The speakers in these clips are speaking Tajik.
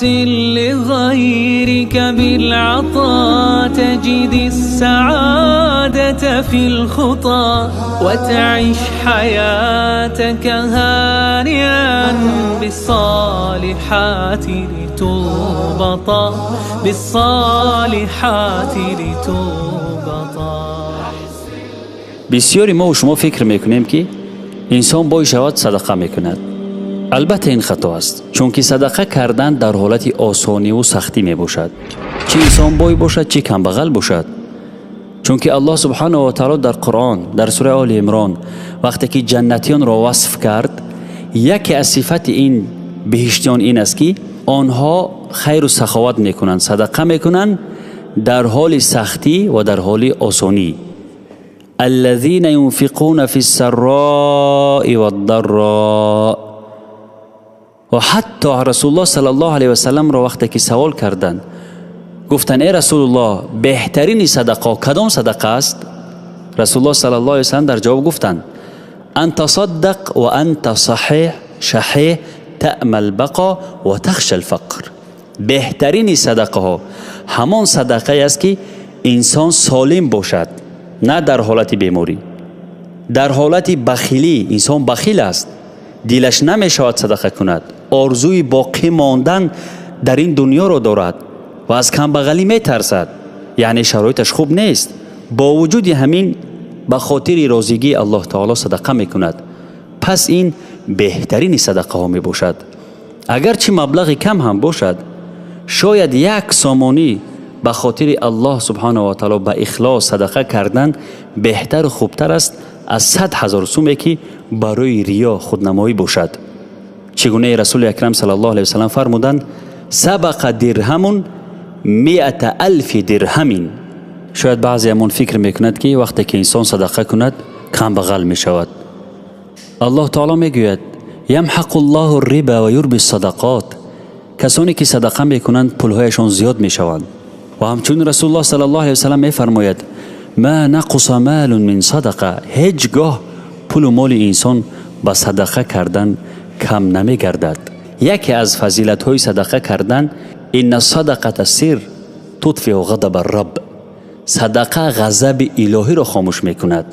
أحسن لغيرك بالعطاء تجد السعادة في الخطى وتعش حياتك هانئا بالصالحات لتربطا بالصالحات لتربطا. Бисёри мову шумо фикр мекунем, ки инсон бой шавад, садақа мекунад. Албатта, ин хато аст, чунки садақа кардан дар ҳолати осониву сахтӣ мебошад, чӣ инсон бой бошад, чӣ камбағал бошад. Чунки Аллоҳ субҳанаҳу ва таоло дар Қуръон, дар сураи Оли Имрон, вақте ки ҷаннатиёнро васф кард, яке аз сифати ин биҳиштиён ин аст, ки онҳо хайру саховат мекунанд, садақа мекунанд дар ҳоли сахтӣ ва дар ҳоли осонӣ. الذين ينفقون في السراء والضراء. Ва ҳатто Расулуллоҳ саллаллоҳу алайҳи васалламро вақте ки савол карданд, гуфтанд: «Э Расулуллоҳ, беҳтарини садақо кадом садақа аст?» Расулуллоҳ саллаллоҳу алайҳи васаллам дар ҷавоб гуфтанд: أن تصدق وأنت صحيح شحيح تأمل البقاء وتخشى الفقر. Беҳтарини садақаҳо ҳамон садақае аст, ки инсон солим бошад, на дар ҳолати беморӣ. Дар ҳолати бахилӣ, инсон бахил аст, дилаш намешавад садақа кунад, орзуи боқӣ мондан дар ин дунёро дорад ва аз камбағалӣ метарсад, яъне шароиташ хуб нест, бо вуҷуди ҳамин ба хотири розигии Аллоҳ таоло садақа мекунад, пас ин беҳтарини садақаҳо мебошад. Агарчи маблағи кам ҳам бошад, шояд 1 сомонӣ ба хотири Аллоҳ субҳанаҳу ва таоло ба ихлос садақа кардан беҳтару хубтар аст аз 100 000 суме, ки барои риё, худнамоӣ бошад. Чӣ гунаи Расули Акрам саллаллоҳу алайҳи васаллам фармуданд: سبق درهم 100,000 درهم. Шояд баъзеамон фикр мекунад, ки вақте ки инсон садақа кунад, камбағал мешавад. Аллоҳ таоло мегӯяд: يمحق الله الربا ويربي الصدقات. Касоне ки садақа мекунанд, пулҳояшон зиёд мешаванд. Ва ҳамчунин Расулуллоҳ саллаллоҳу алайҳи васаллам мефармояд: ما نقص مال من صدقة. Ҳеҷ гоҳ пулу моли инсон ба садақа кардан кам намегардад. Яке аз фазилатҳои садақа кардан: إن الصدقة سر تطفئ غضب الرب. Садақа ғазаби илоҳиро хомӯш мекунад.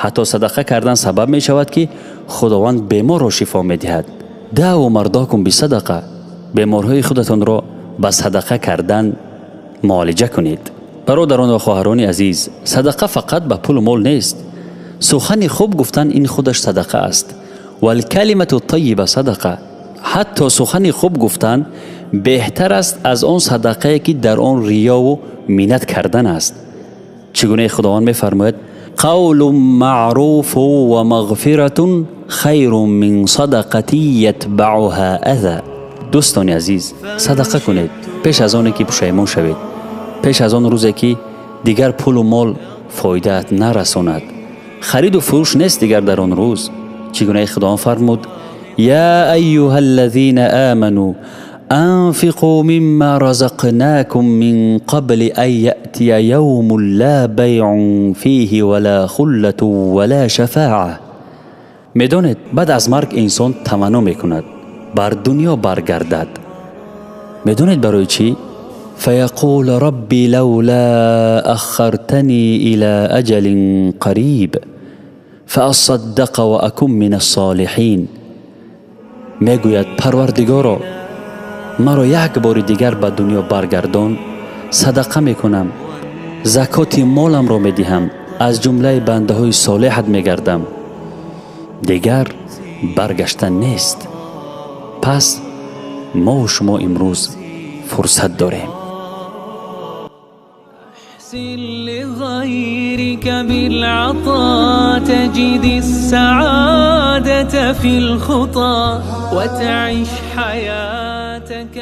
Ҳатто садақа кардан сабаб мешавад, ки Худованд беморро шифо медиҳад. داووا مرضاكم بالصدقة. Беморҳои худатонро ба садақа кардан муолиҷа кунед. Бародарон ва хоҳарони азиз, садақа фақат ба пулу мол нест. Сухани хуб гуфтан ин худаш садақа аст. والكلمة الطيبة صدقة. Ҳатто сухани хуб гуфтан беҳтар аст аз он садақае, ки дар он риёву миннат кардан аст. Чӣ гунаи Худованд мефармояд: قول معروف ومغفرة خير من صدقة يتبعها أذى. Дӯстони азиз, садақа кунед пеш аз оне ки пушаймон шавед, пеш аз он рӯзе, ки дигар пулу мол фоидаат нарасонад, хариду фурӯш нест дигар дар он рӯз. Чӣ гунаи Худованд фармуд: يا أيها الذين آمنوا أنفقوا مما رزقناكم من قبل أن يأتي يوم لا بيع فيه ولا خلة ولا شفاعة. Медонед, баъд аз марг инсон таманно мекунад бар дунё баргардад. Медонед барои чӣ? فيقول رب لولا أخرتني إلى أجل قريب فأصدق وأكن من الصالحين. Мегӯяд: «Парвардигоро, маро як бори дигар ба дунё баргардон, садақа мекунам, закоти моламро медиҳам, аз ҷумлаи бандаҳои солеҳат мегардам». Дигар баргаштан нест. Пас мову шумо имрӯз фурсат дорем. أحسن لغيرك بالعطاء تجد السعادة في الخطى وتعش حياتك.